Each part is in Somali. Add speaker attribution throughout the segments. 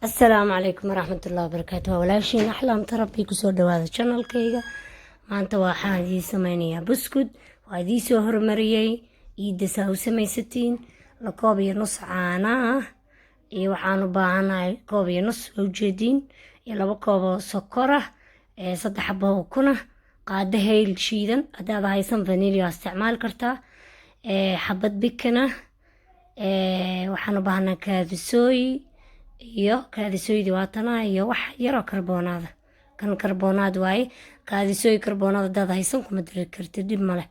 Speaker 1: Asalaamu calaykum waraxmatullahi wabarakaatu. Waa walaashiin Axlaamta Rabbi. Kusoo dhawaada channelkayga. Maanta waxaan idiin sameynayaa buskud. Waa idiin soo hormariyey iidda saa u samaysatiin. La koob iyo nus caana ah iyo waxaan u baahanahay koob iyo nus, waa ujeediin, iyo 2 koob oo sokor ah, 3 xabo ukun ah, qaado hayl shiidan, haddaad haysan vanilla waa isticmaali kartaa, xabad baking ah. Waxaan u baahnaa kaadisooy iyo kaadisooydii waatana iyo wax yaroo karboonaada. Kan karboonaad waaye. Kaadisooy karboonaad haddaad haysan kuma diri kartid, dhib male,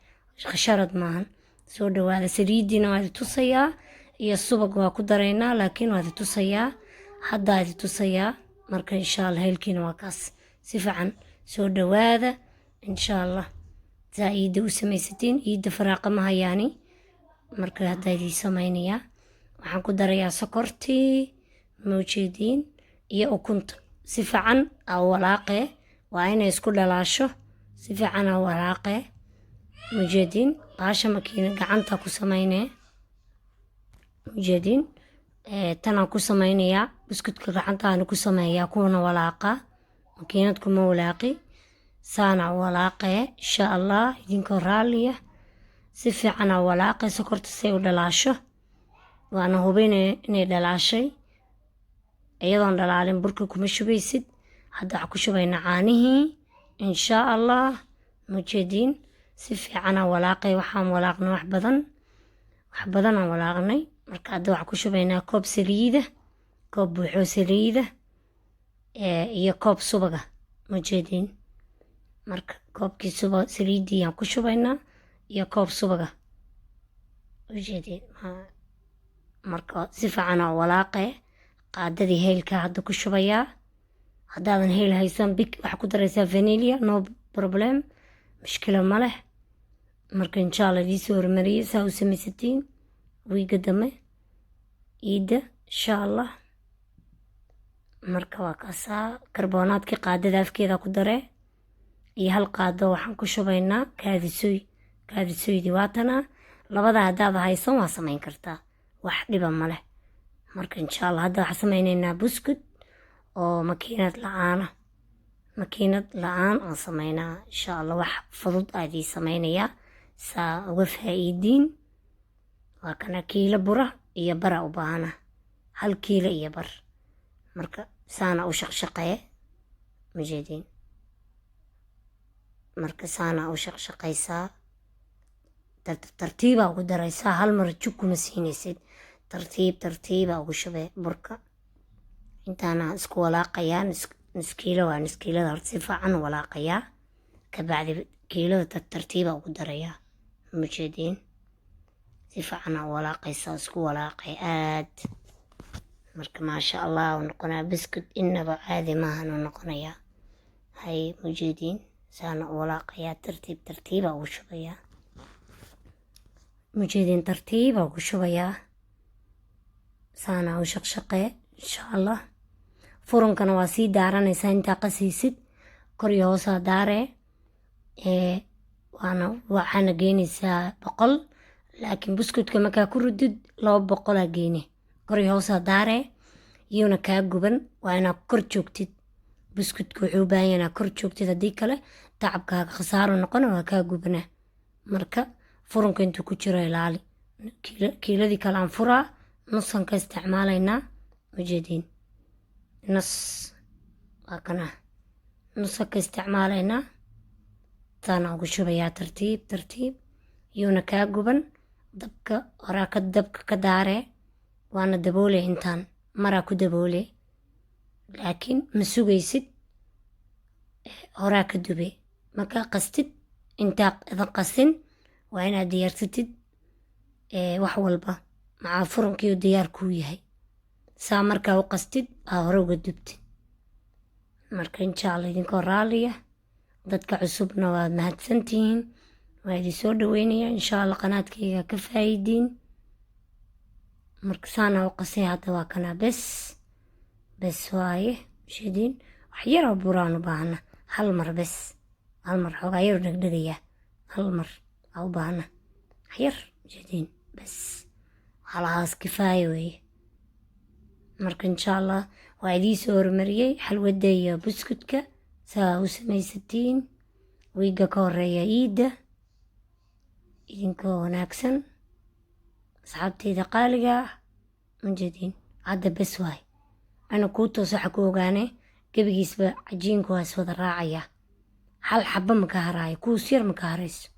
Speaker 1: khasharad maahan. Soo dhawaada. Saliidiina waa idi tusayaa iyo subag waa ku daraynaa, laakiin waa idi tusayaa, haddaa idi tusayaa. Marka insha Allah heelkiina waa kaas. Si fiican soo dhawaada insha Allah, saa iidda u samaysatiin. Iidda faraaqa ma hayaani. Marka haddaa idii samaynayaa, waxaan ku darayaa sokortii, ma ujeediin, iyo ukunta. Si fiican aa walaaqee, waa inay isku dhalaasho. Si fiican aa walaaqee, mujeediin. Baasha makiina gacanta ku samaynee, mujeediin. Tanaan ku samaynayaa buskudka, gacantaana ku sameeyaa kuwana walaaqa, makiinad kuma walaaqi. Saana walaaqee insha Allah, idinkoo raalliya. Si fiican aa walaaqee sokorta say u dhalaasho. Waana hubinaya inay dhalaashay. Iyadoon dhalaalin burka kuma shubaysid. Hadda waxaa ku shubaynaa caanihii insha Allah, mujeediin. Si fiicanaa walaaqay. Waxaan walaaqnay wax badan, wax badanaan walaaqnay. Marka hadda waxaa ku shubaynaa koob saliida, koob buuxoo saliida iyo koob subaga, mujeediin. Marka koobkii suba saliidii aan ku shubaynaa iyo koob subaga, ujeediin. Marka si fiicanaa walaaqee. Qaadadii heylka hadda ku shubayaa. Haddaadan heyl haysan, big waxaa ku daraysaa vanilla, no problem, mushkilo ma leh. Marka insha Allah idiisoo hormariyay saa u samaysatiin wiiga dambe iidda insha Allah. Marka waa kaasaa. Karboonaadkii qaadada afkeeda ku daree iyo hal qaado waxaan ku shubaynaa kaadisoy. Kaadisoydii waatanaa. Labada haddaad haysan waa samayn kartaa, wax dhiba ma leh. Marka insha Allah hadda waxaan samaynaynaa buskud oo makiinad la-aana, makiinad la-aan aan sameynaa insha Allah. Wax fudud aa idii sameynayaa saa uga faa'iidiin. Waa kana kiilo bura iyo bara u baahana, 1 kiilo iyo bar. Marka saana u shaqshaqee, majeediin. Marka saana u shaqshaqaysaa, tartiibaa ugu daraysaa, hal mar jug kuma siinaysid. Tartiib tartiibaa ugu shubee burka. Intaana isku walaaqayaa. Nus kiilo waa nus kiilada. Horta si fiican u walaaqayaa, kabacdi kiilada tartiibaa ugu darayaa, majeediin. Si fiican aa walaaqaysaa, isku walaaqay aad. Marka maasha Allah uu noqonayaa biscuit, inaba caadi maahan uu noqonayaa. Hay, mujeediin, saana u walaaqayaa, tartiib tartiibaa ugu shubayaa, mujeediin, tartiibaa ugu shubayaa. Saana u shaqshaqee insha Allah. Furunkana waa sii daaranaysaa intaa qasaysid, kor iyo hoosaa daaree. Waana waxaana geynaysaa 100, laakiin buskudka markaa ku ridid 200-aa geyne. Kor iyo hoosaa daaree, iyuuna kaa guban. Waa inaad kor joogtid. Buskudka wuxuu u baahan yahay inaad kor joogtid, haddii kale tacabkaaga khasaaro noqona, waa kaa gubanaa. Marka furunka intuu ku jiro ilaali. Kiiladii kale aan furaa, nusan ka isticmaalaynaa, ujeediin. Nus waa kana, nusan ka isticmaalaynaa. Saana ugu shubayaa tartiib tartiib, yuuna kaa guban. Dabka horaa ka dabka ka daaree, waana daboole. Intaan maraa ku daboole, laakiin ma sugaysid, horaa ka dube. Markaa qastid, intaa idan qasin waa inaad diyaarsatid wax walba macaa furunkiiu diyaar kuu yahay, saa markaa u qastid aa hore uga dubtid. Marka insha Allah idinkoo raaliya, dadka cusubna waad mahadsantihiin, waa idin soo dhaweynaya insha Allah. Qanaadkayga ka faa'iidiin. Marka saana u qasay hadda, waa kanaa. Bes bes waaye, ujeediin. Wax yaroo buraan u baahna, hal mar bes, hal mar xoogaa yaroo dhegdhegaya, hal mar aa u baahna, wax yar, ujeediin. Bes halahaas kifaaya weeye. Marka insha Allah waa idii soo hormariyey xalwadda iyo buskudka saa u samaysatiin wiiga ka horeeya iidda, idinkoo wanaagsan, asxaabteyda qaaliga ah. Majeediin, hadda bes waay. Ana kuu toos waxa ku ogaane gebigiisba cajiinku waa iswada raacaya, hal xaba ma ka haraayo, kuus yar ma ka harayso.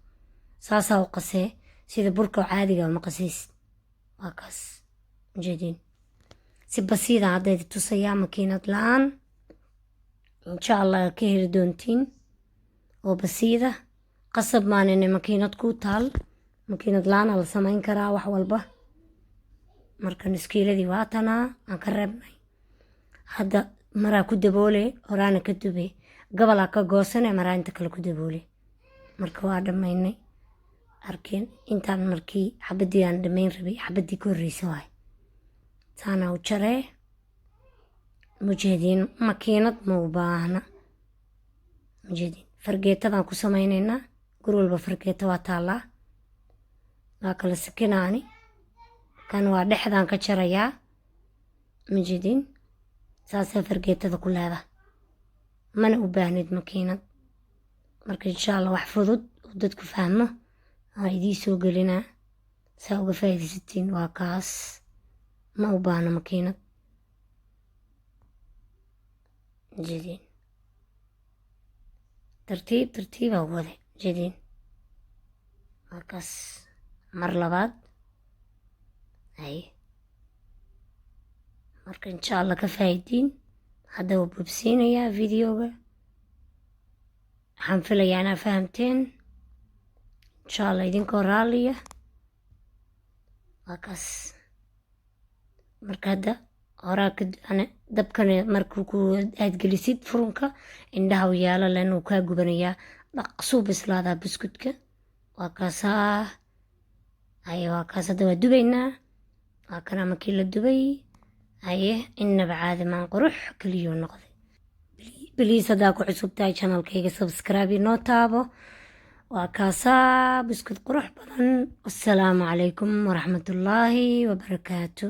Speaker 1: Saasaa u qasee, sida burka caadiga ma qasaysid. Waa kaas, majeediin, si basiidan hadda idi tusayaa, makiinad la-aan insha Allah ka heli doontiin oo basiida. Qasab maan inay makiinad ku taal, makiinad la-aan la samayn karaa wax walba. Marka nuskiiladii waa tanaa aan ka reebnay. Hadda maraa ku daboole, horaana ka dube, gabalaa ka goosane, maraa inta kale ku daboole. Marka waa dhammaynay, arkeen intaan markii xabadii aan dhammayn rabay, xabadii ka horreysa waay, saana u jaree. Mujeediin, makiinad ma u baahna. Mujeediin, fargeetadaan ku samaynaynaa. Gur walba fargeeto waa taallaa, waa kala sikinaani. Kan waa dhexdaan ka jarayaa. Mujeediin, saasaa fargeetada ku leedahay, mana u baahnid makiinad. Marka insha Allah wax fudud oo dadku fahmo waa idii soo gelinaa, saa uga faa'iidaysatiin. Waa kaas, ma u baahno makiinad. Mujeediin, tartiib tartiibaa wade. Mujeediin, waa kaas mar labaad. Haye, marka insha Allah ka faa'iidiin. Hadda waa bobsiinayaa videoga. Waxaan filayaa inaa fahamteen insha Allah, idinkoo raalliya. Waa kaas. Marka hadda horaa dabkana markuu ku aad gelisid furunka, indhaha u yaalo len, uu kaa gubanayaa, dhaqsuu bislaadaa buskudka. Waa kaasaa. Haye, waa kaas. Hadda waa dubaynaa. Waa kana markii la dubay. Haye, innaba caadi maan, qurux keliyuu noqday. Please, haddaa ku cusub tahay channelkayga, subscribe inoo taabo. Waa kaasaa buskud qurux badan. Wassalaamu calaykum waraxmatullaahi wabarakaatu.